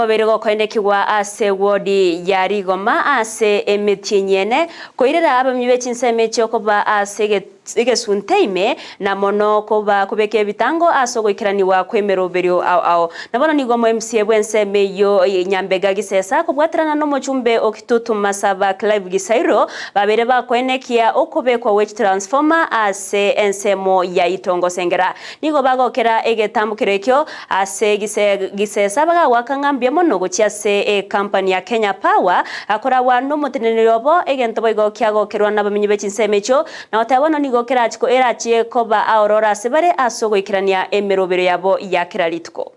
Obeire gokoenekigwa ase wodi ya Rigoma ase emetienyi ene, koirera abamenyi be chinsemo echio koba ase egesunte ime, na mono koba kobeka ebitango ase ogoikeranigwa kw'emeroberio ao ao. Na bono nigo omo-MCA bw'ensemo eyio Nyambega Gisesa kobwaterana nomochumbe o Kitutu Masaba Clive Gisairo babeire bakoenekia okobekwa gwe chitransformer ase ensemo ya Itongo Sengera. Nigo bagokera egetambokero ekio Ase gisesa bagagoaka ng'a mbuya mono gochia ase ecompany ya Kenya Power, koragwa nomoteneneri obo, egento boigo kiagokerwa nabamenyi be chinsemo echio, na goteba bono nigo erachie koba aororo ase bare ase ogoikerania emerobero yabo ya kera rituko.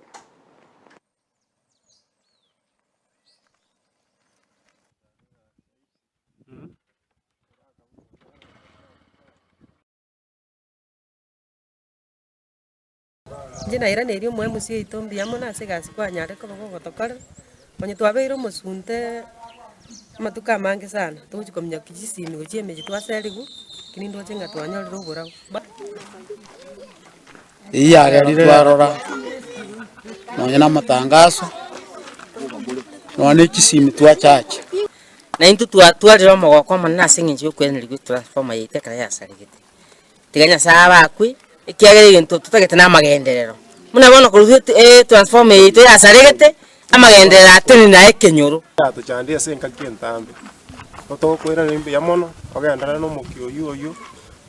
Inche nairaneria omoemusi oito mbuya mono ase egasi kwanyare koba gogotokorera, onye twabeire omosunte amatuko amange sana, togochi kominyokia chisimi gochia emechie twaseriwu, lakini ndoche ng'a twanyorire oborabu. Eyio yagerire twarora nonya na amatangaso, nonya na chisimi twachacha. Na intwe twatwarire omogoko omonene ase eng'encho ya okoiraneria gwe transformer yaito ekero yasaregete. Tiga Nyasae abakwe, ekiagera egento totagete namagenderero. Buna bono korwa etransformer eye yaito yasaregete, amagenderero atenene aye ekenyoro. Yatochandire ase engaki entambe, totokoiraneria mbuya mono, ogenderere na omokia oyio oyio,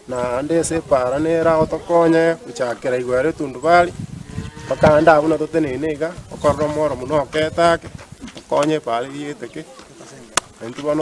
naende ase epaara nere agotokonye gochakera igoro ere etundubari, mpaka ande abwo buna toteneine iga, okorora omoro buna okete ake, okonye epaara eywo eteke, naintwe bono.